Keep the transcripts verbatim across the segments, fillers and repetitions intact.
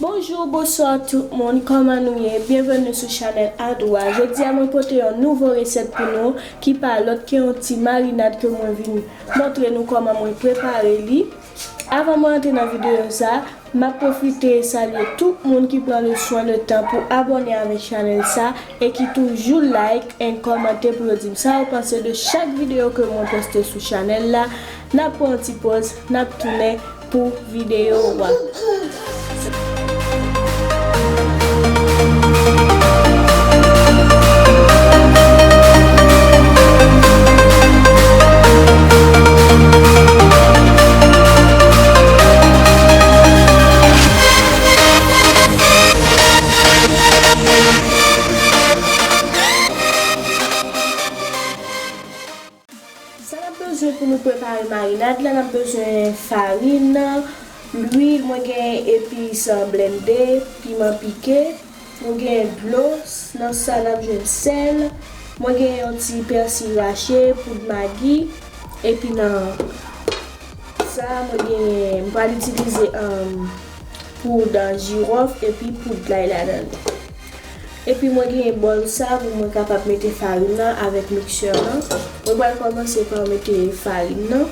Bonjou, bonswa tout moun, kòman nou ye? Byenveni sou chanèl Adoura. Jodi a mwen pote yon nouvo resèt pou nou ki pa lòt ke yon ti marinad ke mwen vin montre nou kòman mwen prepare li. Avan mwen antre nan videyo sa, m ap pwofite salye tout moun ki pran le swen, le tan pou abòne avèk chanèl sa e ki toujou like and kòmante pou yo di m sa yo panse de chak videyo ke mwen poste sou chanèl la. N ap pran yon ti pòz, n ap tounen pou videyo a. Sa n ap bezwen pou nou prepare marinad la, n ap bezwen farin, lwil, mwen gen epis blende, piman pike, mwen gen dlo, nan sa n ap jwenn sèl, mwen gen yon ti pèsi rache, poud magi, epi nan sa mwen gen, mwen pral itilize, um, poud jiwòf epi poud lay ladan l. Epi mwen gen bòl sa pou mwen kapab mete farin nan avèk miksè lan. Mwen pral kòmanse pa mete farin nan.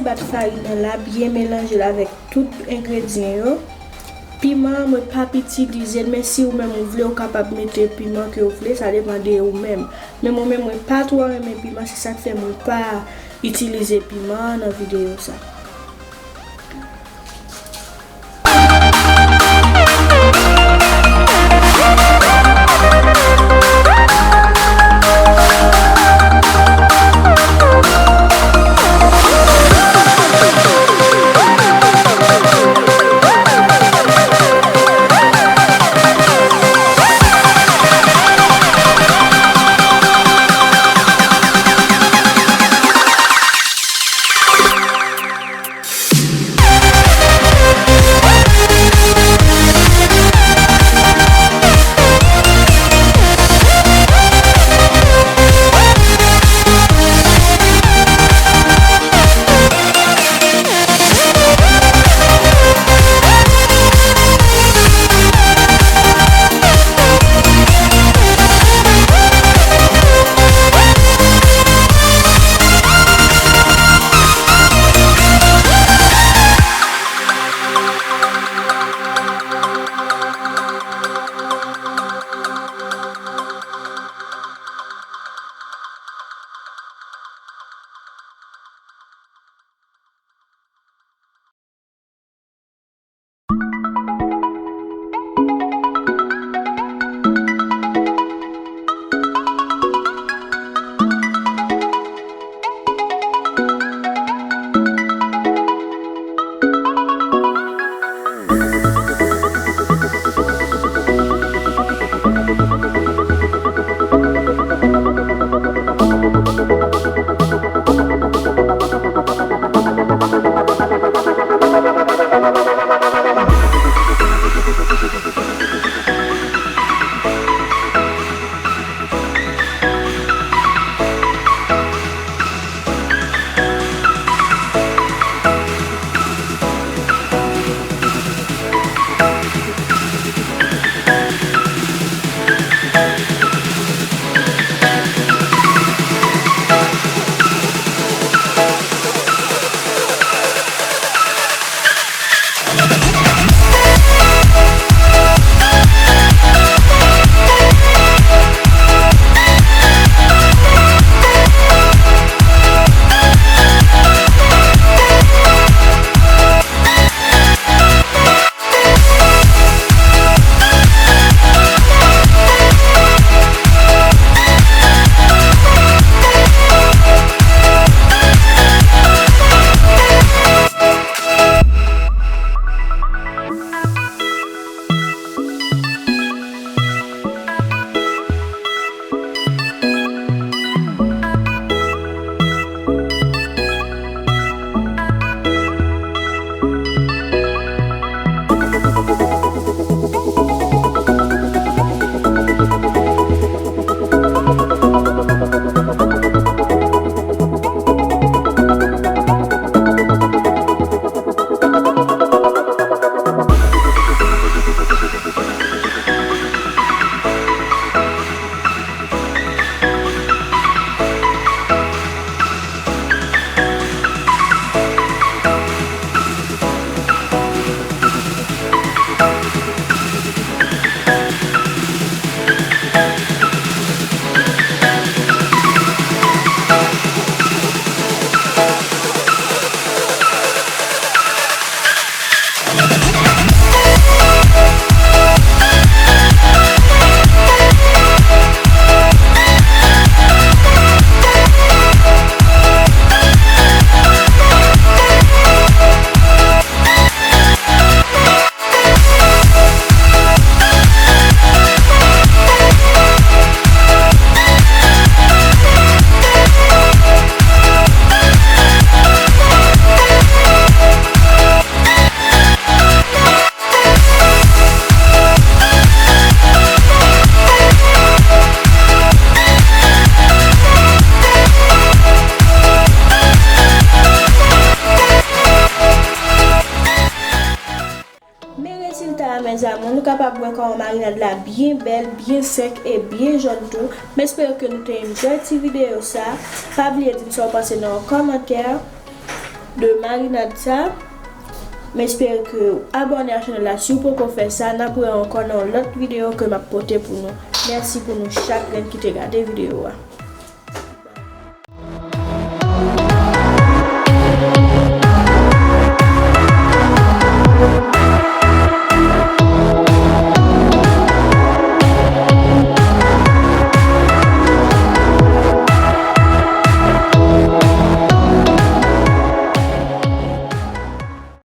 Pat farin nan la, byen melanje l avèk tout engredyan yo. Piman an, mwen p ap itilize l, men si ou menm ou vle, ou kapab mete piman ke ou vle, sa depann de ou menm. Men mwen menm, mwen pa twò renmen piman, se sa k fè mwen pa itilize piman an nan videyo sa. Men rezilta a, mes amours, nou kapab wè kòman marinad la byen bèl, byen sèk e byen jòn tou. M espere ke nou te enjoy ti videyo sa. Pa bliye di m sa w panse nan yon kòmantè. de marinad sa. M espere ke w abòne a chanèl la si w poko fè sa. N ap wè ankò nan yon lòt videyo ke m ap pote pou nou. Mèsi pou nou chak grenn ki te gade videyo a.